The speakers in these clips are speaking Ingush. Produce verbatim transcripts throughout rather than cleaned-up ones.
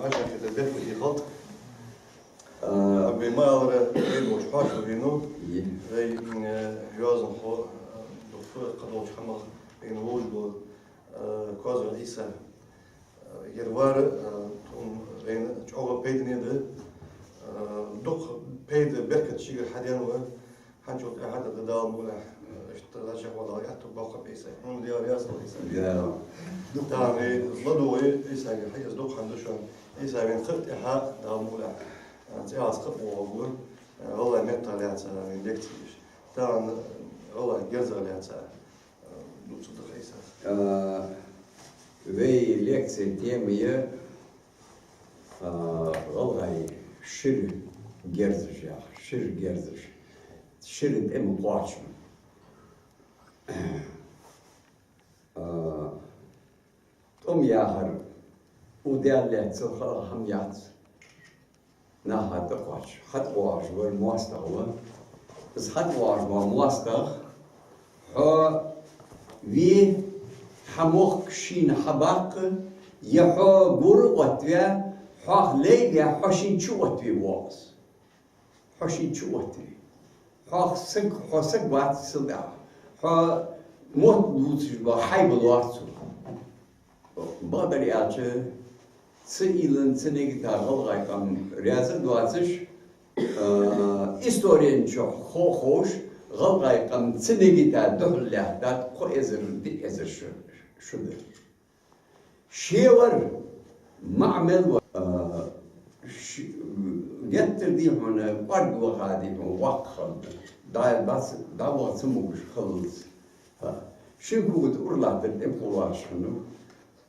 Хьажа хетар беркате хилда. А, вай ма аллара, вай долча хьоашалгӀа венав. Е. Вай, м, э, йоазонхо, э, дукха кхы долча хӀамах вайна ловш вола, э, Коазой Ӏийса. Э, ер вар, э, тхона вайна чӀоагӀа пайдане да. Э, дукха пайда, беркат шийгара хьаденнав. ХӀанзчул тӀехьа а Дала мукъ лахь, иштта лача гӀолла аьттув боаккхалба Ӏийсай. Хьона Даьла раьза хилва, Ӏийса. Даьла. Тахан ладувгӀа Ӏийсагара хьаэца дукха хӀама да шоана. Ӏийса вайна хилар тӀехьа Дала мукъ лахь, цӀихеза кхаъ бохургва, гӀалгӀай меттах лаьца вайна лекци еш. Тахан гӀалгӀай герзах лаьца дувцаргда-кх Ӏийсас. А, вай лекце тема я, а, гӀалгӀай шира герзаш яхаш, шира герзаш. Шира тӀема кхоачам. А, тӀом яхар, у Даьла лаьца халахь хӀама яц. Наха тӀакхоач. ХьатӀавоагӀаш вар моастагӀа ва. Из хьатӀавоагӀаш вола моастагӀа хьо ве, хьа мохк шийна хьабаккха, е хьо гура оттаваь, хьох лай ваь, хьо шийна чу оттаве воагӀа из. Хьо шийна чу оттаве. Хьох саг, хьо саг вац цул тӀехьа. Хьо мотт дувцаш бола хьайба лоархӀ цо. Бакъдар аьлча, цу уйлан, цу нигата гӀалгӀай къам раьза а доацаш, а, исторен чу хо-, ховш, гӀалгӀай къам цу нигата духьал лаьттад кхо эзар, диъ эзар шу, шу да. Ше вар, маӀа мел вар, а, ш-, геттара, дий хьона, кӀоарга ваха, дий хьона, воккха хиннав. ДӀа-, дӀа-, дӀаваха ца могаш хиллалца. А, шин кога тӀа ура латтар тӀема кхоллаш хиннав.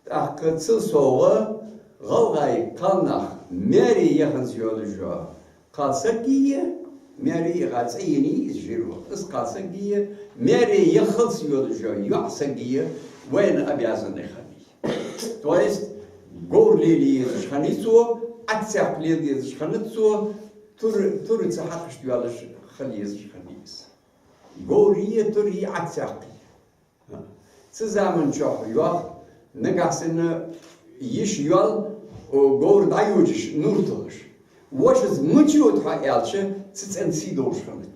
ТӀаккха цул совгӀа гӀалгӀай кхалнах маьре яханза йолаш йола кхалсаг а, маьре яха цӀи еннай из жиро, из кхалсаг а, маьре яххалца йолаш йола йоӀ саг а вайна обязанный хиннай. То есть говр лелае езаш хиннай цо, Ӏадсаькх леладе езаш хиннад цо, тур-, тураца хьакхашта йоалаш хила езаш хиннай из. Говр е, тур е, Ӏадсаькх е. Цу заман чухь йоах, нагахьа санна йиша йоал, о, говр дӀайожаш, нур туллаш. Вошас мича йода хьо аьлча, цу цӀен сий долаш хиннад.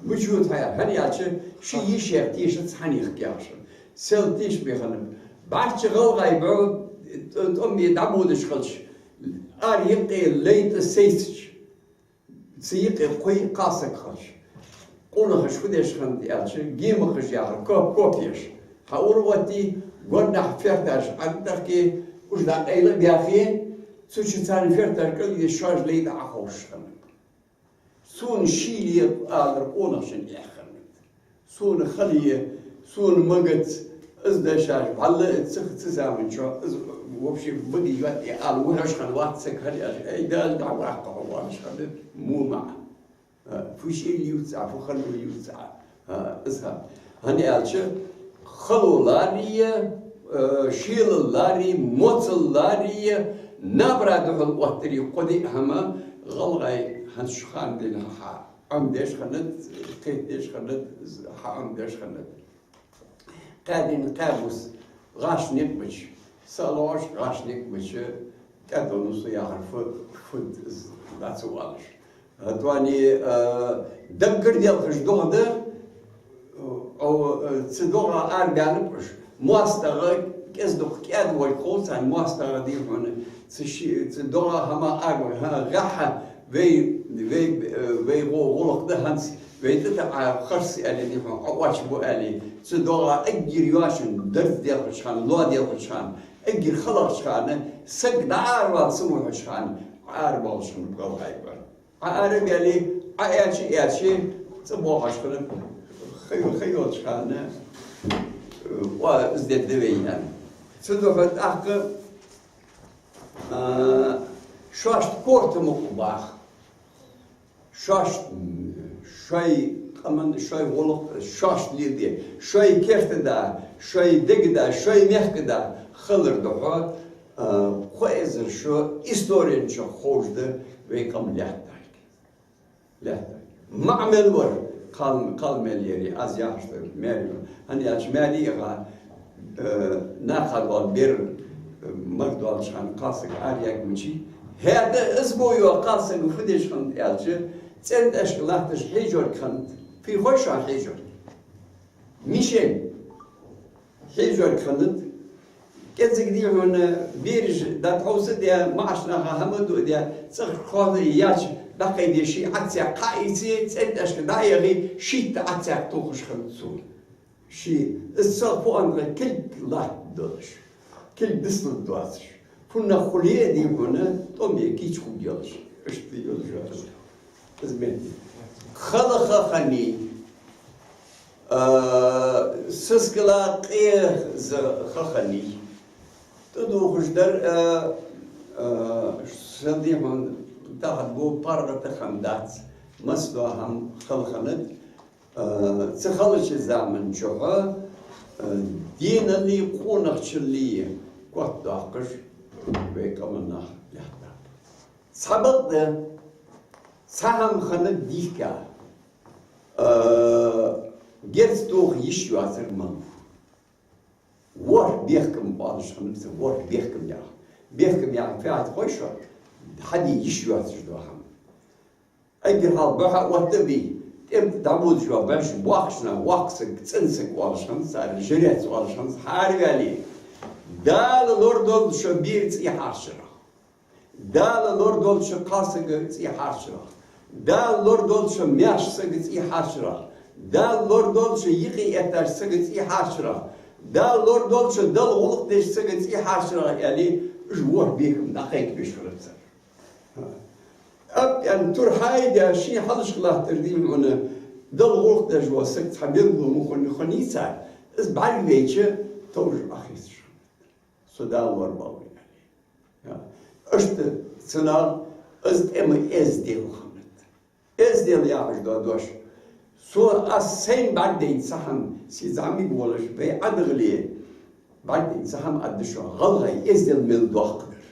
Мича йода хьо аьлча, хӀана аьлча, ший йишех тешац хьанехк яхаш хиннад. Сел тешабе хиннаб. БӀарчча гӀалгӀай бӀу тӀом бе дӀабодаш хилча, ара юкъе лай тӀа сайцача, цу юкъе кхо-йиъ кхалсаг хилча, къонахаша фу деш хиннад аьлча, гемахаш яхар, коп-, копеш хьаура оттае, гонаха ферташ Ӏотехке, уж дӀакъайла а баьхе, цу чу царна ферташ кӀал а еш, шоаш лай тӀа Ӏоховшаш хиннаб. Сона ший ле алар къонахчун эхь хиннад. Сона хала е, сона магац, из дешаш, валлахӀи, цу, цу заман чухь, из вообще бага йоӀ е ала вахаш хинна вац саг, хӀана аьлча, ай, Дала дӀаваккха хьо вахаш хиннад, мо маӀа. А, фу шийла ювц Ӏа, фу хало ювц Ӏа. А, из хӀа. ХӀана аьлча, хало ларре, а, шелал ларре, моцал ларре, набара духьал оттаре кхо-диъ хӀама гӀалгӀай хӀанз шу хана денз хьа Ӏомадеш хиннад, кхетадеш хиннад, хьаӀомадеш хиннад. Кхаь ден кхаь бус гӀаш никъ бича, са лоаш гӀаш никъ бича, кӀаьдвеннав со яхар фу-, фуд из дӀа ца оалаш. ХӀаьта, а, даггара делхаш догӀа да, а, а, цу догӀах арабаьннаб уж. МоастагӀа кӀезиг-дукха кӀаьда волга хов царна, моастагӀа, дий хьона, цу ши-, цу догӀа хӀама агӀо, хӀа, гӀеххьа вай, вай, э, вай гӀо-, гӀулакх да хӀанз, вай тӀа тӀа Ӏа харц аьле, дий хьона, Ӏа оч бу аьле, цу догӀа эггара йоашшан дарз делхача хана, лоа делхача хана, эггара халагӀча хана, саг дӀааравала ца вухьача хана, Ӏа арабоалаш хиннаб гӀалгӀай бар. Ӏа арабаьле, Ӏа аьлча, аьлча, цӀа бохаш хиннаб, ха-, ха йолча хана, э, оа из дергда вай аьнна. Цудухьа тӀаккха, а, шоашта корта мукъа баха. Шоашта, шоай къаман, шоай гӀулакх, шоашта леладе, шоай керта да, шоай дега да, шоай мехка да хилар духьа, а, кхо эзар шу исторен чу ховш да вай къам лаьттарг. Лаьттарг. МаӀа мел вар, кхал-, кхал мел яр, аз яхаш дар, маьре вар. ХӀана аьлча маьре яха, э, наха дола бер, Мара долча хана кхалсаг ара яьккхача, хӀаьта из мо йола кхалсаг фу деш хиннад аьлча, цӀен тӀехьашка латташ хьежарг хиннад. Фу хой шоана хьежарг? Мишень хьежарг хиннад. КӀезига, дий хьона, бераш дӀатӀахьовса а даь, маӀача наха хӀама а ду а даь, цӀагӀа кхоана яьча, дӀакхайдеш, ший Ӏаццех кхаь ийце, цӀен тӀехьашка дӀа а яхе, шийтта Ӏаццех тохаш хиннад цо. Ший, из цох фу аьнна, кулг латта долаш, кулг дицлургдоацаш. ФуннагӀа хуле а, дий хьона, тӀом е кийча хургйолаш. Иштта йолаш я из. Из метте. Хала ха хиннай. А, сискала къе ха хиннай. ТӀадувхаш дар, а, а, са, дий хьона, тӀехьа бо паргӀата хӀама дац. Массадола хӀама хала хиннад. Э, цу халача заман чухь, э, денали къонахчали котдоаккхаш вай къаман нах лаьттаб. Цхьабакъда, цхьа хӀама хиннад дийхка, э, герз тоха йиш йоацар мала. ВорхӀ бехкам оалаш хиннад цар, ворхӀ бехкам яха. Бехкам яхар фу яхар хой шоана? Хьаде йиш йоацаш дола хӀама. Эггара хьалха бӀоха отта а бий, тӀем тӀа дӀабодаш бола бӀаьш бохкача наха воккха саг, цӀена саг оалаш хиннад цар, жрец оалаш хиннад цар, хӀара ваьле. Дала лорадолда шо бера цӀий хьарчарах. Дала лорадолда шо кхалсага цӀий хьарчарах. Дала лорадолда шо маьрша сага цӀий хьарчарах. Дала лорадолда шо юкъе эттача сага цӀий хьарчарах. Дала лорадолда шо Далла гӀулакх деча сага цӀий хьарчарах, аьле, уж ворхӀ бехкам дӀакхайкабеш хиннаб цар. Аппен тур хьайдаь, ший хьалхашка латтар, дий хьона, Далла гӀулакх деш вола саг цхьа белгало ма хиннийцар, из бӀаргавайча, товш Ӏохецаш. Со Дала лорабу вайна. Иштта цунах из тӀема эздел хиннад. Эздел яхаш дола дош. Со, аз сайна бӀаргадайна цхьа хӀама, се зӀамига волаш, вай ӀадагӀале, бӀаргадайна цхьа хӀама аргда шоана, гӀалгӀай эздел мел доккха дар.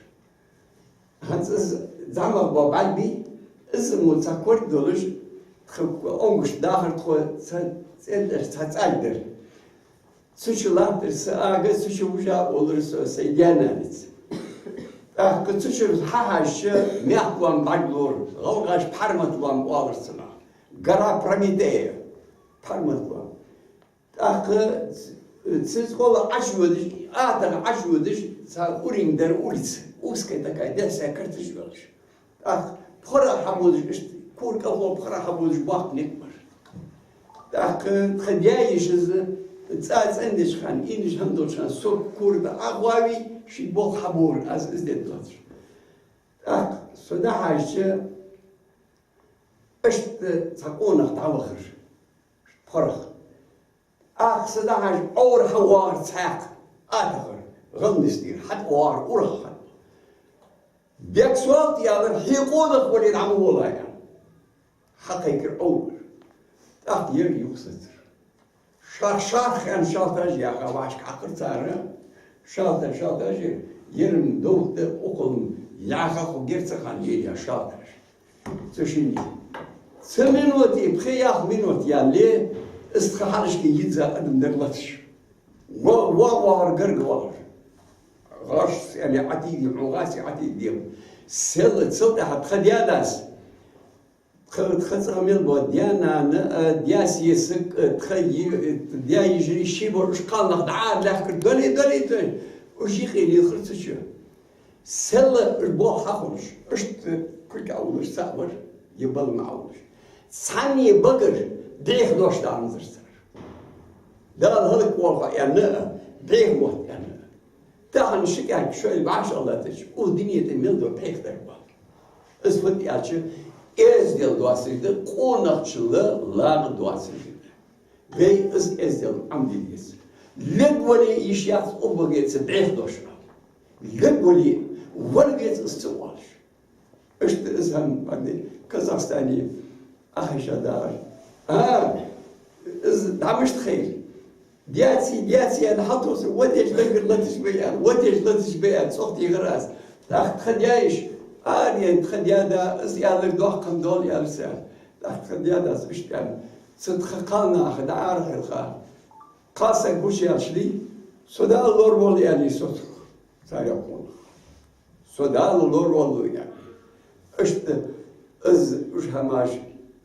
ХӀанз из зӀамагӀа бола бӀарг бий, из мо цхьа корта долаш, тха онгаш дахар тхо цхьа цӀен тӀа цхьа цӀалг дар. Цу чу латтар са ага, цу чу вужа а олар со сай даь-нанаца. ТӀаккха цу чура хьахьежача, мехка лоам бӀарг лора, гӀалгӀаша пхьармата лоам оалар цунах. Гора Прометея, пхьармата лоам. ТӀаккха ц-, цу цкъола Ӏочуйодаш, атагӀа Ӏочуйодаш, цхьа уринг дар, улица, узкая такая, дехьа-сехьа карташ йолаш. ТӀаккха пхорах хьабодаш, иштта кора кӀалхо пхорах хьабодаш боккха никъ бар. ТӀаккха тха даь-йишас цӀа цӀендеча хана, инаш хӀама долча хана, со кора тӀа Ӏохоавий, ший болх хьабора, аз из дергдоацаш. ТӀаккха со дӀахьежача, иштта цхьа къонах дӀавахар пхорах. ТӀаккха са дӀахьежача, Ӏовра хьавоагӀар цхьаькха, атагӀара, гӀалнисдийра, хьатӀавоагӀар урагӀа хьа. Бексолта, аьлар, хье къонах вале дӀа ма вола, аьнна. Хьакхайкар Ӏоврагара. ТӀаккха ер юхасецар. Шарх, шарх аьнна шалташ яьха вӀашка хьакхар цар. Шалта, шалташ яр, ер-м довтта, укхал-м яьха ху герца хан ейя шалташ. Цу шинне. Цу минуте, пхи-ялх минут яле, из тха хьалхашка йизза адам дар латаш. Во-, во-, воагӀар гарга вахар. ГӀаш, яьле, Ӏатиди, хьо гӀаси Ӏатиди дем. Сел, цул тӀехьа тха даь-дас. Тха, тха цӀагӀа мел бола даь-нана, а, даь-сесаг, а, тха йи-, а, даь-йижарий ший бола уж кхалнах дӀа ара лаьхкар, доле, доле, доле. Уж юкъе лехар цу чу. Сел уж болх хьахулаш, иштта кулг Ӏовлаш цхьаъ вар, е балам Ӏовлаш. Цхьанне багара бӀеха дош дӀаанзар цар. Дала хӀалаквоаккхалва аьнна а, бӀеха мотт аьнна а. Тахан ши кӀаьнк шоайла вӀашагӀлаттача, укх дунен тӀа мел дола бӀеха дар ба. Из фуд аьлча, эздел доацилга да, къонахчал лагӀа доацилга да. Вай из эздел Ӏомаде деза. Лергвале йиш яц укх баге цу бӀеха дош ала. Лергвале, вала веза из ца оалаш. Иштта из хӀама, бӀаргадайна, Казахстане Ӏохайша дахар. А, из дӀа мишта хайра? Даьцеи, даьцеи аьнна хьалтоса, вотеш даггара латаш бай аьнна, вотеш латаш бай аьнна, цох тӀехар аз. ТӀаккха тха даь-йиша, а, даьна, тха даь-да, из аьлар доккха хӀама дола, аьлар цар. ТӀаккха тха даь-дас иштта аьнна, цу тха кхалнаха дӀа ара хилха. Кхалсаг гучаяьлча лий, со Дала лоравойла аьле, со цох. Царех къонах. Со Дала лораволва, аьнна. Иштта из уж хӀамаш,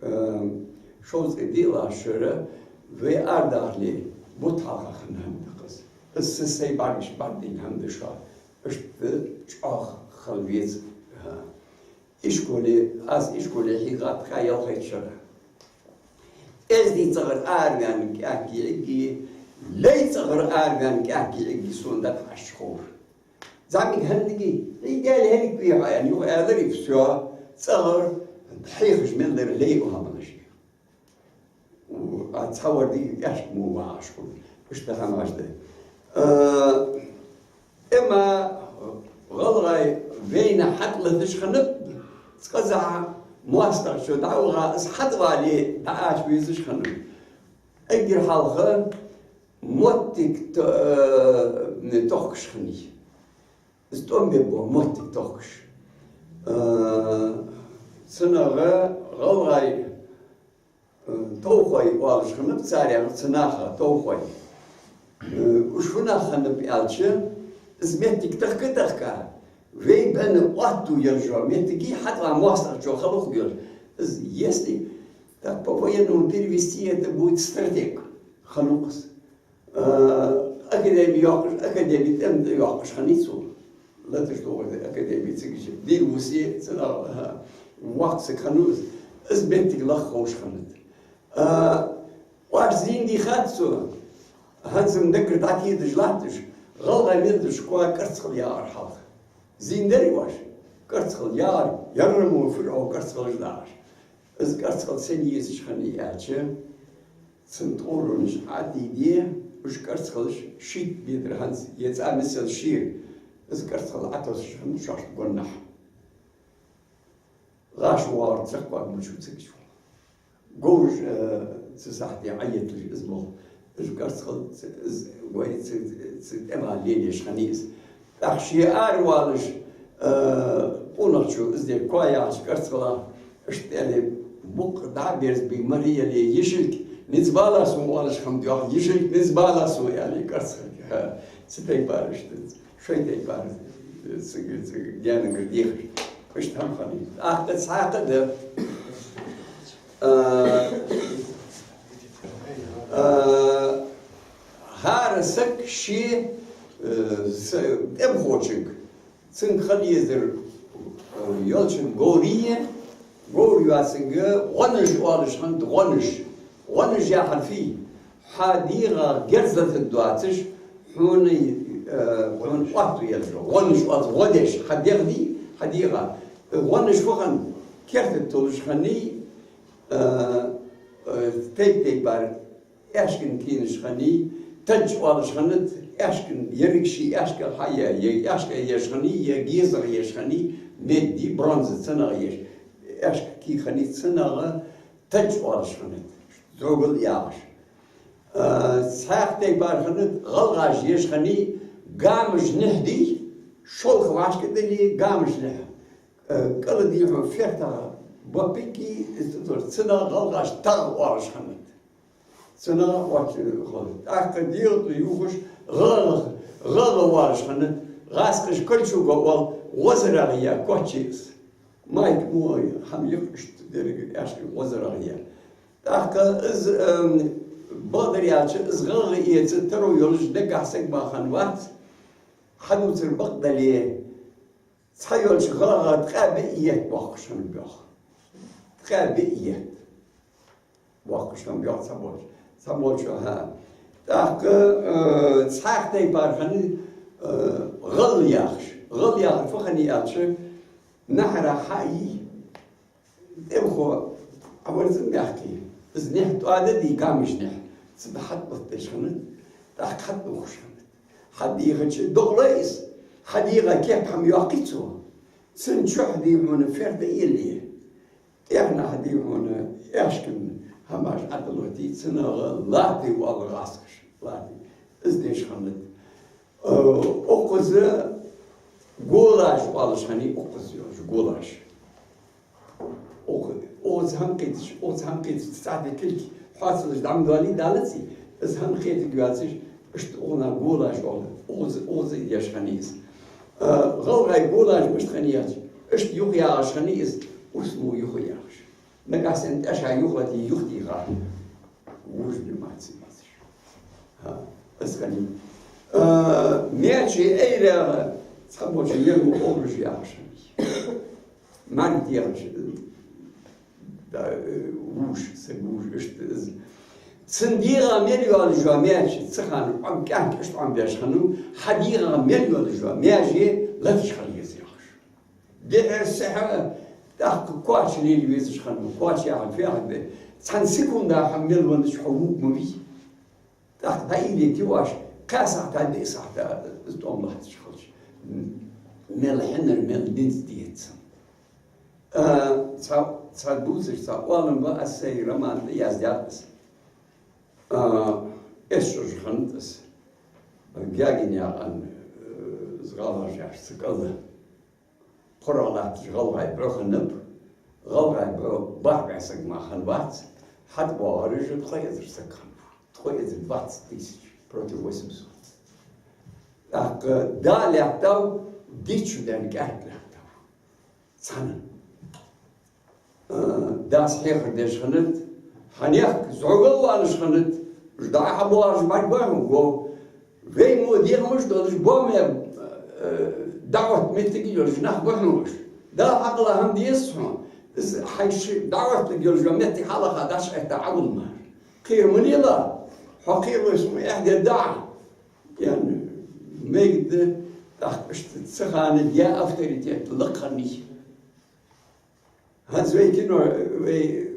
э, шовзткъеи диълагӀча шера вай арадахале бутт хьалха хинна хӀама да-кх из. Из са сай бӀаргаш бӀаргадайна хӀама да шоана. Иштта чӀоагӀа хила веза. Ишколе, аз ишколе хьийгӀа ткъаь ялхайтта шера. Эздий цӀагӀара араваьнна кӀаьнк йиӀиги, лай цӀагӀара араваьнна кӀаьнк йиӀиги сона дӀатӀахьежача ховра. ЗӀамига хӀанз а, хьай даьла хӀалакве хьо, аьнна, юха аьлар, и всё, цӀагӀара хьехаш мел дар лай ва хӀама лаш. А цхьа вар дика кӀаьнк мо вагӀаш хул. Иштта хӀамаш да. А, Эмма гӀалгӀай вайна хьатӀалаташ хиннаб, цкъа-зӀа моастагӀчо дӀаваха, из хьатӀавале дӀаача везаш хиннаб. Эггара хьалха моттиг то-, э, тохкаш хиннай. Из тӀом бергболаш моттиг тохкаш. Э, цунах гӀалгӀай Э, товхой оалаш хиннаб царех, цу наха товхой. Э, уж фу нах хиннаб аьлча, из моттиг тахка-тахка, вай бенна оттаду яр жо моттиге хьатӀава моастагӀчо хала хургйолаш. Из, если так по-военному перевести, это будет стратег хиннав-кх из. Э, академи йоаккхаш, академи тӀем йоаккхаш хиннай цо. Латаш догӀа академи цига дийна вусе, цӀена, а, воккха саг хиннав из. Из моттиг лаха ховш хиннад. А, оаш зийнадий хац сона, хӀанз-м даггара дӀатӀадежа латташ, гӀалгӀай мел деш кӀарцхал яхар хьалха. Зийнадарий оаш? КӀарцхал яхар, ярра мо фу йоах кӀарцхалаш дахаш. Из кӀарцхал сенна езаш хиннай аьлча, цун тӀоронаш Ӏадийде, уж кӀарцхалаш шийтта метр хӀанз, е цӀа мисал шера, из кӀарцхал Ӏотоссаш хиннад шоашта гонахьа. ГӀаш воагӀар цаккхагӀа мучу цига чу. Говраш, э, цу сахьте Ӏоетталаш из мух. Из кӀарцхал, из вай цу, цу тӀема лелаеш хиннай из. ТӀаккха ше аравалаш, э, къонахчо из де коа яхача кӀарцхала, иштта аьле, букъ дӀа а берзабий, мара яле, йишилг низ балла сона оалаш хиннад йоах, йишилг низ балла сона, аьле, кӀарцхалга. ХӀа, цу тайпара иштта, шоай тайпара, цига, цига гаьнагара дехаш. Иштта хӀама хиннай. ТӀаккха цхьаькха да. А, а, хӀара саг ше, э, с-, тӀемахочунга, цунга хила езар, э, йолчун говрий, говр йоацанга гӀонаш оалаш хиннад, гӀонаш. ГӀонаш яхар фуй? Хьа дегӀа герз латаргдоацаш, хьона, э, хьона оттаду яр жо. ГӀонаш оал, гӀо деш, хьа дегӀ дий, хьа дегӀа. ГӀонаш фу хиннад? Керта туллаш хиннай, э, э, тайп-тайпара аьшкан кийнаш хиннай, тадж оалаш хиннад, аьшкан еррига ший аьшкал хьае, е аьшка еш хиннай, е гезагӀа еш хиннай, меди, бронза, цунах еш. Аьшка кий хиннай, цунах тадж оалаш хиннад, зогал яхаш. А, цхьаькха тайпара хиннад, гӀалгӀаша еш хиннай гамаж нихь дий, шолха вӀашкадале гамаж нихь. Э, кӀала дий хьона фертах боппиги, из тӀадор, цунах гӀалгӀаша тагӀа оалаш хиннад. Цунах оалаш хиннад. ТӀаккха дегӀа тӀа ювхаш гӀагӀа, гӀагӀа оалаш хиннад, гӀазкхаша кольчуга оал, гӀозарагӀа я, коч я из. Майка мо хӀама я-кх иштта деррига аьшка гӀозарагӀа я. ТӀаккха из, эм, бакъдар аьлча, из гӀагӀа эца таро йолаш дагахьа саг мара хиннавац, хьадувцар бакъ дале, цхьайолча гӀагӀа ткъаь биъ етт боаккхаш хиннаб йоах. Ткъаь биъ етт боаккхаш хиннаб йоах цхьаболча. Цхьаболчо, хӀа. ТӀаккха, э, цхьаькха тайпара хиннай, э, гӀалла яхаш. ГӀалла яхар фу хиннай аьлча, наьхарах хьа а йий, тӀемахо Ӏоварза мехка, из нихь тӀоа дадий, гамаж нихь, цу тӀа хьатӀалатадеш хиннад, тӀаккха хьатӀадувхаш хиннад. ХьатӀадийхача догӀалой из, хьадийгӀа кеп хӀама йоаккхий цо. Цун чухь дий хьона ферта а елле, тӀехьнахьа дий хьона аьшкан хӀамаш Ӏоталатий, цунах латий оал гӀазкхаша, латий. Из деш хиннад. Э, укхаза голаш оалаш хиннай, укхаза йолаш голаш. Укх-, укхаза хӀама кхеташ, укхаза хӀама кхеташ, цхьаькха кулг хьоацалаш дӀа ма доалий, далаций, из хӀама кхетаргйоацаш, иштта укханах голаш оал, укхаза, укхаза еш хиннай из. А, гӀалгӀай голаш мишта хиннай аьлча, иштта юха ягӀаш хиннай из, урс мо юха ягӀаш. Нагахь санна тӀа ша юха латий, юха дийгӀа. Вужа ма ца везаш. ХӀа, из хиннай. А, маьче айрагӀа, цхьаболчо ер мо олуш ягӀаш хиннай. Ман дегӀаш, да, э, вуж, са вуж, иштта из. Цун дегӀа мел йолаш йола маьче, цу хана Ӏом кӀаьнк иштта Ӏомабеш хиннав, хьа дегӀа мел йолаш йола маьже латаш хила еза ягӀаш. Дехьа-сехьа тӀаккха коч лела везаш хиннав, коч яхар фехьа бе. Цхьан секунда хьо мел веннача хьо вувргма вий. ТӀаккха дӀаийдийта оаш, кхаь сахьата, диъ сахьата из тӀом латташ хилча, мел хьинар, мел динца деза. А, цхьа, цхьа дувцаш, цхьа оалам ба, аз сай роман тӀа яздаьд из. А, эс чӀожа хиннад из. Гагин яхаш, э, гӀалгӀаш яхаш цу кӀала. ПхьорагӀа латташ гӀалгӀай бӀу хиннаб, гӀалгӀай бӀу бархӀ бӀаь саг мара хиннавац, хьатӀабоагӀараш ткъо эзар саг хиннаб, ткъо эзар двадцать тысяч против восемьсот. ТӀаккха да лаьттав, дичу ден кӀаьнк лаьттав. Цхьана. Э, дас хьехар деш хиннад, хьанехк зӀогал валаш хиннад, уж дӀа-хьа боагӀаш бӀаргагой хьона, гов. Вай мо дегӀамаш долаш, боме, э, даӀват моттиг йолаш нах ба хьона уж. Дала хьакъала хӀама деза хьона. Из хьай ши даӀват моттиг йолаш йола моттиг хьалха дӀачуӀетта Ӏовола мара. Кхера ма лела, хьо кхеравеш хьона эхь дергда Ӏа. Ян мегаш да, тӀаккха иштта цу хана я авторитет лакха хиннай. ХӀанз вай кино, вай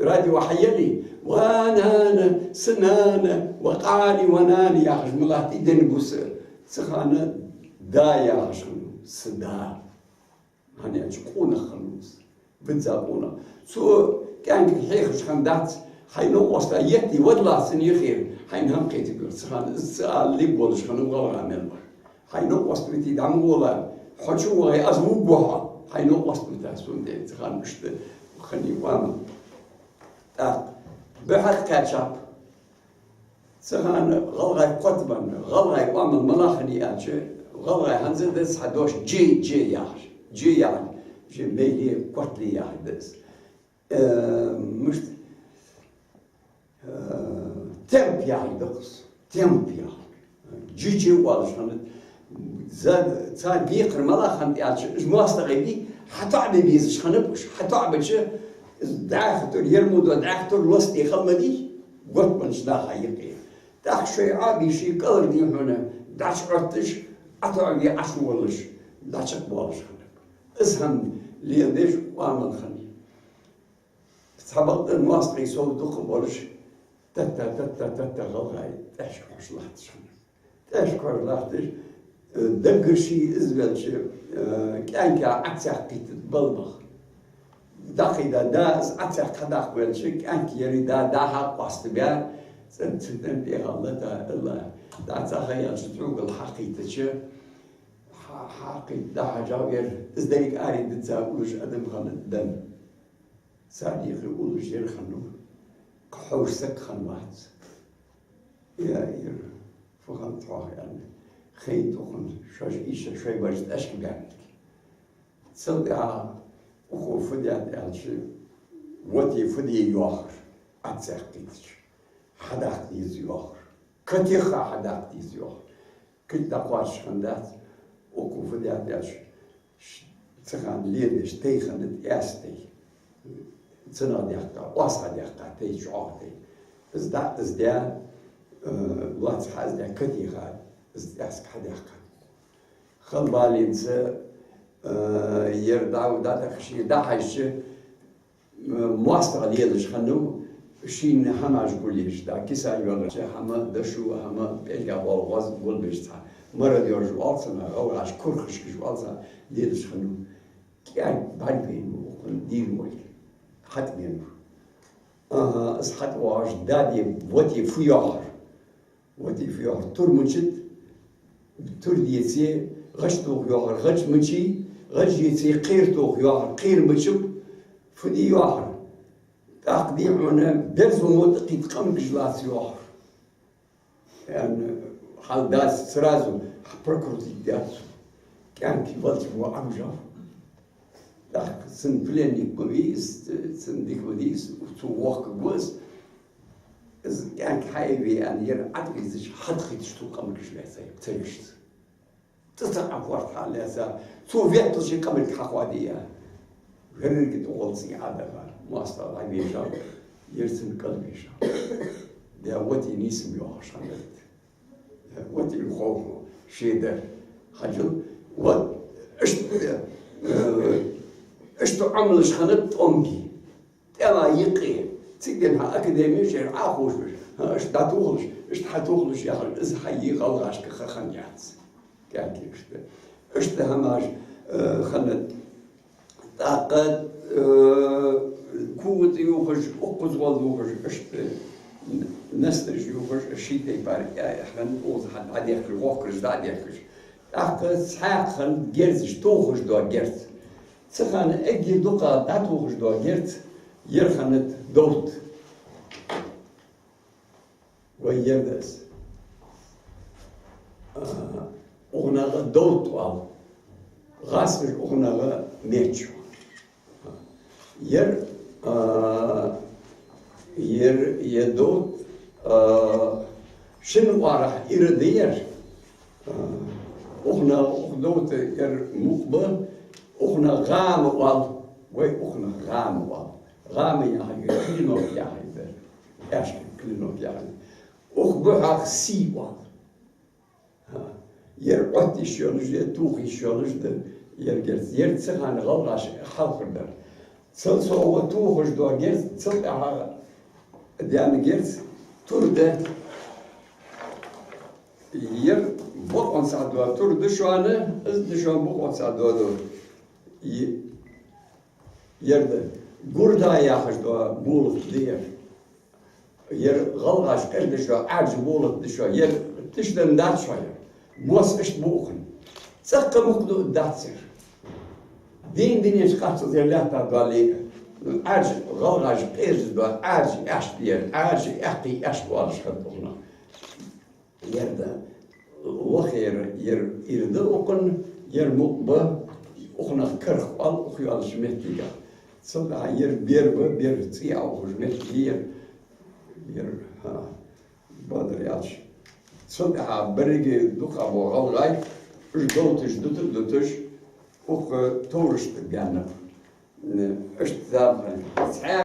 радио хьаелле, «Ва нана, са нана, ва къали, ва нана» яхаш ма латт, и ден буса. Цу хана «да» яхаш хиннав, са да. ХӀана аьлча къонах хиннав из. Визза къонах. Цо кӀаьнка хьехаш хиннадац, хьай новкъоста етте вадалахь цун юхера, хьайна хӀама кхетаргйолаш. Цу хана из ца ала леб волаш хиннав гӀалгӀа мел вар. Хьай новкъост вите дӀа ма гӀолахь, хьо чу вахе, аз вувргва хьо. Хьай новкъост вита сона тӀа, цу хана иштта хиннай оамал. ТӀаккха бухьарг кхаьчаб. Цу хана гӀалгӀай кхоттабенна, гӀалгӀай оамал малагӀа хиннай аьлча, гӀалгӀай хӀанз а да цхьа дош «же», «же» яхаш. «Же» яхар, же мейле, коттле яхар да из. Э, мишта, э, темп яхар да-кх из. Темп яхар. Жи-жи оалаш хиннад. За-, цар декхар малагӀа хиннад аьлча, уж моастагӀий дий, хьатоӀабе безаш хиннаб уж. ХьатоӀабича, из дӀаьха тур, ер мо дола дӀаьха тур лостаде хила ма дий, готта болча наха юкъе. ТӀаккха шоай Ӏоби ший кӀалхара дий хьона, дӀачуӀотташ, ӀотоӀаве Ӏочуволлаш, дӀачакхбоалаш хиннаб. Из хӀама леладеш оамал хиннай. Цхьабакъда моастагӀий сов дукха болаш, тӀатта, тӀатта, тӀатта гӀалгӀай тӀехьашка хьожаш латташ хиннаб. ТӀехьашка хьожаш латташ, э, даггара ший из велча, э, кӀаьнка Ӏоцаьккхийтта балбах. ДӀакхийда да, из Ӏоцаьккха хьадаккха велча, кӀаьнк ери да, дӀа-хьа къоастабаь, цӀен-, цӀен тӀа тӀехьа лата, ала. ДӀа ца хьаелча, цӀугал хьакхийттача, хьа-, хьакхийтта дӀахьажав ер, из деррига аре дизза уллаш адам хиннад дан. Цар декхар уллаш ер хиннав, кхы хьовш саг хиннавац. Я, ер, фу хиннад тхох, аьнна, хайна тӀа хиннад, шоаш ийша шоай бараш тӀехьашка баьннилга. Цул тӀехьагӀа укхо фу даьд аьлча, воти фу де йоахар, Ӏоцаьккхийтача, хьадаккха деза йоахар. Катеха хьадаккха деза йоахар. Кулг дӀакхоачаш хиннадац, укхо фу даьд аьлча, ш-, цу хана леладеш тай хиннад, аьса тай. Цунах даьккха, оасхьа даьккха тай, чӀоагӀа тай. Из дӀа, из даь, э, лоаца хьа из даь, катеха из аьска хьадаьккха. Хала балийца, э, ер дӀа-, дӀатӀакхаш, дӀахьежача, моастагӀа лелаш хиннав, шийна хӀамаш гулъеш, дӀа киса йолча хӀама, дошо хӀама, пӀелгах бола гӀоз гулбеш цхьа. Мародёраш оал царна, гӀалгӀаша курхашкаш оал царна, лелаш хиннав. КӀаьнк бӀаргавайнав укхун дийна волга. ХьатӀавенав. Аха, из хьатӀавоагӀаш, даде, воти фу йоахар. Воти фу йоахар, тур мичад, тур деце, гӀаж тоха йоахар, гӀаж мичай, гӀаж еце, кхера тоха йоахар, кхера мичаб, фу де йоахар. ТӀаккха дий хьона, берзо мо тӀакхийтта къамаргаш лаца йоахар. Аьнна, хьал дац сразу, прокрутить даьд цо. кӀаьнк валча во Ӏамжав. ТӀаккха цун пленник ма вий из, цун дика ма дий из, цо вохкаргва из. Из кӀаьнк хьаэве аьнна, ер Ӏадгӏийзача хьадхийташ тхона къамаргаш лаьцай, царгашца. Цу цхьа Ӏа корта хьалаьца, цо ветталча къамарг хьахоадийя. Веррига тӀагӀолла цӀий Ӏадахар, моастагӀа дӀавежав, ер цун кӀал вежав. Де, вот и нийсам йоагӀаш хиннад. Вот и хов шедар. Хьажал, вот, иштта, э, иштта Ӏамалаш хиннад тӀонги. ТӀема юкъе. Цига денз хьа академеш яр Ӏохувшаш, хьа, иштта дӀатохалаш, иштта хьатохалаш яхаш, из хьа е гӀалгӀашка ха хиннаяц. КӀаьнк иштта. Иштта хӀамаш, э, хиннад. ТӀаккха, э, куват ювхаш, укхаза гӀолла ювхаш, иштта, настараш ювхаш, ший тайпара, э, хиннад, укхаза хьа дӀадехкаш, вохкараш дӀадехкаш. ТӀаккха цхьаькха хиннад герзаш, тохаш дола герз. Цу хана эггара дукха дӀатохаш дола герз ер хиннад довт. Вай ер да из. А, укханах довт оал. ГӀазкхаша укханах меч оал. Ер, а, ер, ер довт, а, шин оагӀорахьа ира да ер. А, укханах, укх довта ер мукъа ба, укханах гӀама оал, вай укханах гӀама оал. ГӀама яхар клинок яхар да. Аьшка клинок яхар. Укх бухьах сий оал. ХӀа. Ер Ӏотта йиш йолаш да, тоха йиш йолаш да, ер герз. Ер цу хана гӀалгӀаша хьалхара дар. Цул совгӀа тохаш дола герз, цул тӀехьа даьнна герз, тур да. Ер бокъонца дола тур да шоана, из да шоана бокъонца дола. Е-, ер да гурда яхаш дола болат да ер. Ер гӀалгӀаша къердаш дола Ӏаьржа болат да шоана, ер тишденна дац шоана ер. Мос иштта бу укхун. ЦӀаккха мукъа ду дац ер. Дийна динеш кхаччалца ер лаьтта доале, Ӏаьржа, гӀалгӀаша къердаш дола Ӏаьржа аьшк да ер, Ӏаьржа аьккхий аьшк оалаш хиннад укхунах. Ер да лохера, ер ира да укхун, ер мукъа ба, укхунах карх оал, укх йолча моттигах. Цул тӀехьа ер бер ба, бер цӀи Ӏоухаш моттиг я ер. Ер, хӀа, бадар яц. Цул тӀехьа беррига дукха бола гӀалгӀай, уж довташ, дуташ, дуташ, укх товраш тӀа гаьннаб. Иштта зама хиннад.